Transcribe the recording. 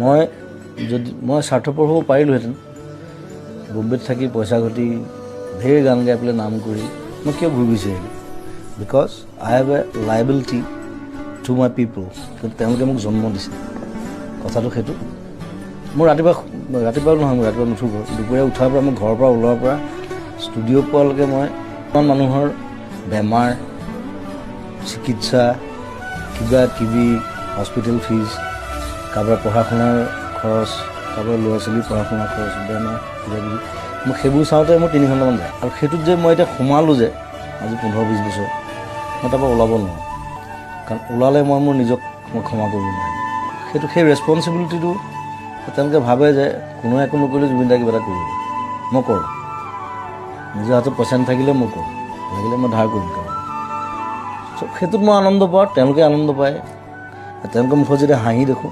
মই যদি মই স্বাৰ্থপৰ হ'ব পাৰিলোহেঁতেন, বম্বেত থাকি পইচা ঘটি ঢেৰ গান গাই পেলাই নাম কৰি মই কিয় ঘূৰি গুচি আহিলোঁ? Because I have a liability to my people. কিন্তু তেওঁলোকে মোক জন্ম দিছে, কথাটো সেইটো। মোৰ ৰাতিপুৱা, ৰাতিপুৱাও নহয়, মই ৰাতিপুৱা নুঠো ঘৰ, দুপৰীয়া উঠাৰ পৰা, মই ঘৰৰ পৰা ওলোৱাৰ পৰা ষ্টুডিঅ' পোৱালৈকে মই ইমান মানুহৰ বেমাৰ, চিকিৎসা, কিবা কিবি, হস্পিটেল ফিজ, কাৰোবাৰ পঢ়া শুনাৰ খৰচ, কাৰোবাৰ ল'ৰা ছোৱালীৰ পঢ়া শুনাৰ খৰচ, বেমাৰ, কিবা কিবি, মোক সেইবোৰ চাওঁতে মোৰ 3 ঘণ্টামান যায়। আৰু সেইটোত যে মই এতিয়া সোমালোঁ যে আজি 15-20 বছৰ, মই তাৰপৰা ওলাব নোৱাৰোঁ। কাৰণ ওলালে মই মোৰ নিজক মই ক্ষমা কৰিব নোৱাৰিম। সেইটো সেই ৰেচপনচিবিলিটিটো তেওঁলোকে ভাবে যে কোনোৱে একো নকৰিলে জুবিন দাই কিবা এটা কৰিব। মই কৰোঁ, নিজৰ হাতত পইচা নাথাকিলেও মই কৰোঁ, লাগিলে মই ধাৰ কৰিম কাৰোবাৰ। চ' সেইটোত মই আনন্দ পাওঁ, তেওঁলোকে আনন্দ পায়। তেওঁলোকৰ মুখত যেতিয়া হাঁহি দেখোঁ